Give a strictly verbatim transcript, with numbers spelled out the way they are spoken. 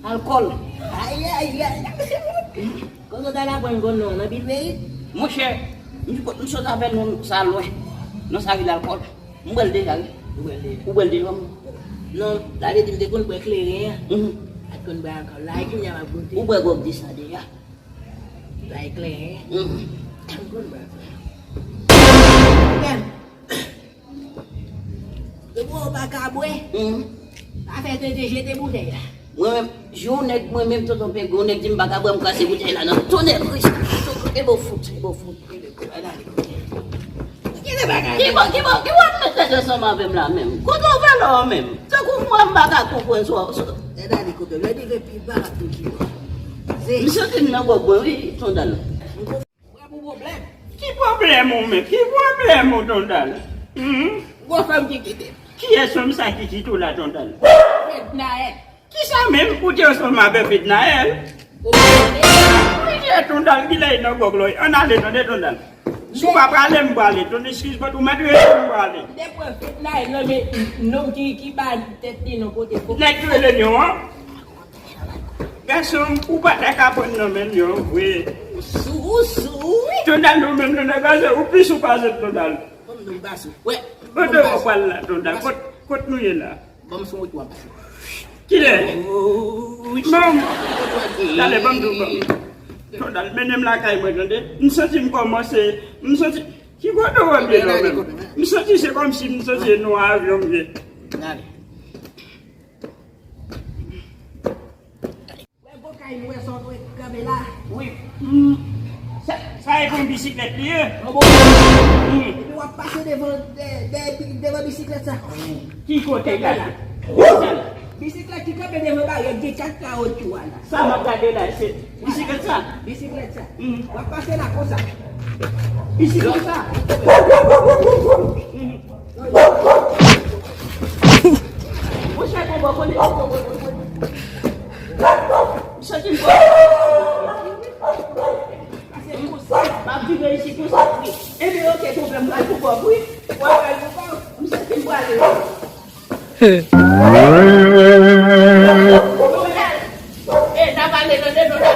Alkòl. Ayayay. Kote w t al aprann konn non nan Bilveik? Monchè, m di kot m sot avè non sa lwen. Non sa vin alkòl. M bwè l deja, wi. Ou bwè l deja? Ou bwè l deja, wi. Non, sa vle di m te konn bwè kleren an. Mhm. Ak konn bwè alkòl. La, e kounye a m ap goute. Ou bwè gwòg de sa deja? La, e kleren an. Mhm. M konn bwè alkòl. Depi w pa ka bwè, pa fè tete jete boutèy la. Mwen menm, jwe yon nèg, mwen menm, tonton Pè, yon nèg di m pa ka bwè, m kraze boutèy la nan tonnè Kris. E bo fout, e bo fout. Ki bo, ki bo, ki bo ap met tèt ansanm avè m la menm? Kote w valè w menm? Tankou mwen m pa ka konprann sa w. Misye te nan gwòg mwen wi, Tondal. Mwen pou pwoblèm. Ki pwoblèm ou menm? Ki pwoblèm ou, Tondal? Hmm? Gwo fanm ki kite m. Kiyès fanm sa ki kite w la, Tondal? Fednaelle. Kisa menm ou te ansanm avè Fednaelle? Ou konnen? Wi, Tondal, kilè e nan gwòg la? Ann ale, tande, Tondal. Si w pa prale, m prale. Tondal, eskiz mwen, ou mèt rete, m prale. M te pran Fednaelle nan men nonm ki, ki ba tèt li non kote fo. Nèg ki rele Lyon an? Gason, ou pa ta ka pran nan men Lyon vre. Ou sou, ou sou, wi. Tondal, nou menm, Tondal, gason, ou pi sou pase Tondal. Bon, nou pa sou. Wè. Kote w pral la, Tondal? Kot, kot nou ye la? Ban m sou wout w ap pase. Kilè? Ban m. Talè, ban m di w, ban m. Tondal, mennen m lakay mwen, tande. M santi m kòmanse, m santi, ki kote w ap ye la menm? M santi se kòmsi m santi e nan avyon m ye. N ale. Wè gwo kay nou wè sa w dwe kanpe la. Wi. Hmm. Sa, sa e pou yon bisiklèt li ye? Yon bon. Hmm. Epi w ap pase devan, de, de, devan bisiklèt sa. Ki kote l la? Bisiklèt ki kanpe devan baryè, gen kat kawoutchou a la. Sa m ap gade la, se bisiklèt sa? Bisiklèt sa. Hmm. W ap pase la konsa. Bisiklèt sa? Hmm. Monchè, bon, bon, konnen. Misye di m bon. M ap vire isi konsa, wi. Ebyen, oke, tonton, m pral pou Bòb, wi. W ap pral pou Bòb. Misye di m prale. E, n ap ale nan de do la.